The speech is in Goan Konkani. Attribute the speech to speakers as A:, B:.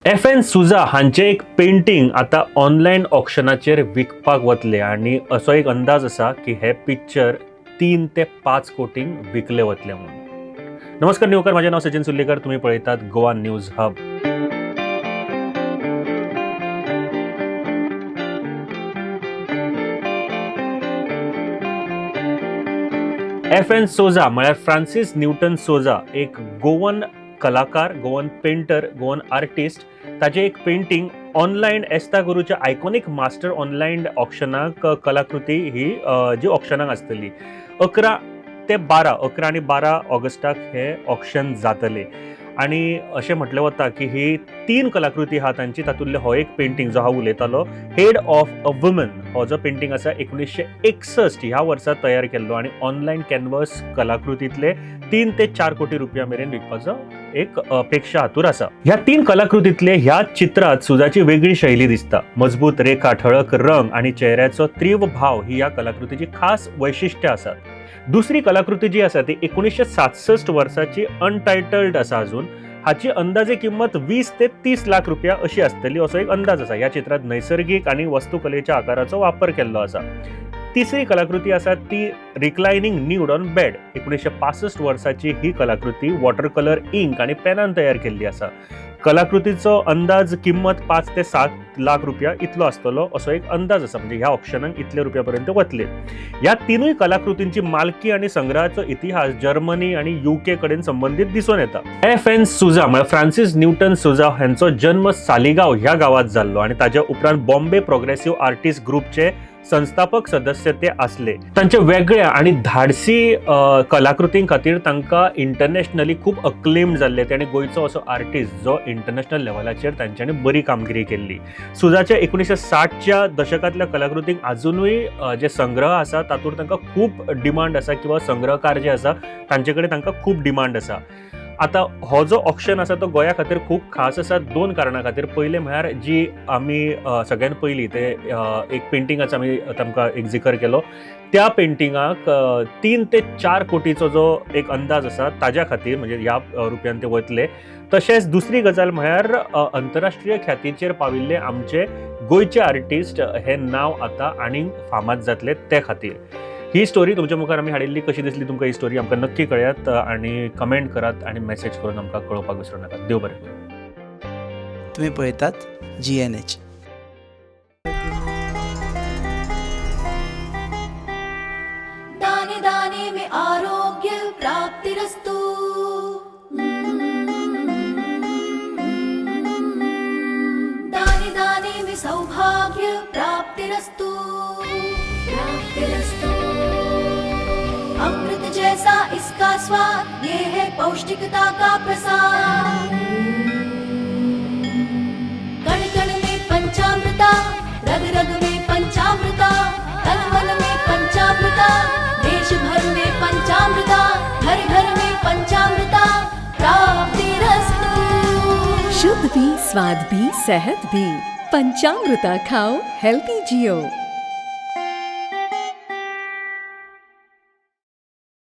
A: एफ एन सुजा हांचें एक पेंटींग आतां ऑनलायन ऑक्शनाचेर विकपाक वतलें आनी असो एक अंदाज आसा की हें पिक्चर 3 ते 5 कोटींक विकले वतलें म्हणून. नमस्कार निवकर, म्हजें नांव सचिन सुर्लीकर, तुमी पळयतात Goa news hub. F N Souza म्हळ्यार फ्रांसीस न्यूटन सोजा एक गोवन कलाकार, गोवन पेंटर, गोवन आर्टिस्ट. ताचें एक पेंटींग ऑनलायन एस्ता गुरूच्या आयकॉनीक मास्टर ऑनलायन ऑक्शनाक कलाकृती ही जी ऑक्शनाक आसतली 11 ते 12, 11 आनी 12 ऑगस्टाक हे ऑक्शन जातलें. आनी अशें म्हटलें वता की ही 3 कलाकृती आहा तांची, तातूंतलें हो एक पेंटींग जो हांव उलयतालो हेड ऑफ अ वुमन हो जो पेंटींग आसा 1961 ह्या वर्सा तयार केल्लो आनी ऑनलायन कॅनवस कलाकृतींतले 3 ते 4 कोटी रुपया मेरेन विकपाचो एक अपेक्षा हातूर आसा. ह्या 3 कलाकृतींतले ह्या चित्रांत सुजाची वेगळी शैली दिसता. मजबूत रेखा, ठळक रंग आनी चेहऱ्याचो तीव्र भाव ही ह्या कलाकृतीची खास वैशिश्ट्य आसात. दुसरी कलाकृती जी आसा ती 1967 वर्साची अनटायटल्ड आसा अजून. हाची अंदाजे किंमत 20 ते 30 लाख रुपया अशी आसतली असो एक अंदाज आसा. ह्या चित्रांत नैसर्गिक आनी वस्तुकलेच्या आकाराचो वापर केल्लो आसा. तिसरी कलाकृती आसा ती रिक्लायनिंग न्यूड ऑन बेड. 1965 वर्साची ही कलाकृती वॉटर कलर, इंक आनी पेनान तयार केल्ली आसा. कलाकृतीचो अंदाज किंमत 5 ते 7 लाख रुपया इतलो आसतलो असो एक अंदाज आसा, म्हणजे ह्या ऑक्शनाक इतले रुपया पर्यंत वतले. ह्या 3 कलाकृतींची मालकी आनी संग्रहाचो इतिहास जर्मनी आनी UK कडेन संबंदीत दिसून येता. एफ एन सुजा म्हळ्यार फ्रांसीस न्यूटन सुजा हांचो जन्म सालिगांव ह्या गांवांत जाल्लो आनी ताच्या उपरांत बॉम्बे प्रोग्रेसिव्ह आर्टिस्ट ग्रुपचे संस्थापक सदस्य ते आसले. तांच्या वेगळ्या आनी धाडसी कलाकृतीं खातीर तांकां इंटरनॅशनली खूब अक्लेम जाल्ले ते आनी गोंयचो असो आर्टिस्ट जो इंटरनॅशनल लेवलाचेर तांच्यांनी बरी कामगिरी केल्ली. सुजाच्या 1960च्या दशकांतल्या कलाकृतींक आजुनूय जे संग्रह आसा तातूंत तांकां खूब डिमांड आसा किंवा संग्रहकार जे आसा तांचे कडेन तांकां खूब डिमांड आसा. आतां हो जो ऑक्शन आसा तो गोंया खातीर खूब खास आसा 2 कारणां खातीर. पयलें म्हळ्यार जी आमी सगळ्यान पयलीं ते एक पेंटिंगाचो आमी तांकां एक जिकर केलो, त्या पेंटिंगाक 3 ते 4 कोटीचो जो एक अंदाज आसा ताज्या खातीर, म्हणजे ह्या रुपयान ते वतले. तशेंच दुसरी गजाल म्हळ्यार अंतरराष्ट्रीय ख्यातीचेर पाविल्ले आमचे गोंयचे आर्टिस्ट हे नांव आतां आनीक फामाद जातले ते खातीर. ही स्टोरी तुमच्या मुखार आमी हाडिल्ली. कशी दिसली तुमकां ही स्टोरी आमकां नक्की कळयात आनी कमेंट करात आनी मॅसेज करून आमकां कळोवपाक विसरूं नाकात. देव बरें करूं.
B: तुमी पळयतात GNH.
C: दाने दाने में आरोग्य प्राप्तिरस्तु. दाने दाने में सौभाग्य प्राप्तिरस्तु. प्राप्तिरस्तु. अमृत जैसा इसका स्वाद, ये है पौष्टिकता का प्रसाद. कण कण में पंचामृता, रग रग में पंचामृता, तन मन में पंचामृता, देश भर में पंचामृता, घर घर में पंचामृता प्राप्तिरस्तु.
D: शुद्ध भी, स्वाद भी, सेहत भी. पंचामृता खाओ, हेल्दी जियो.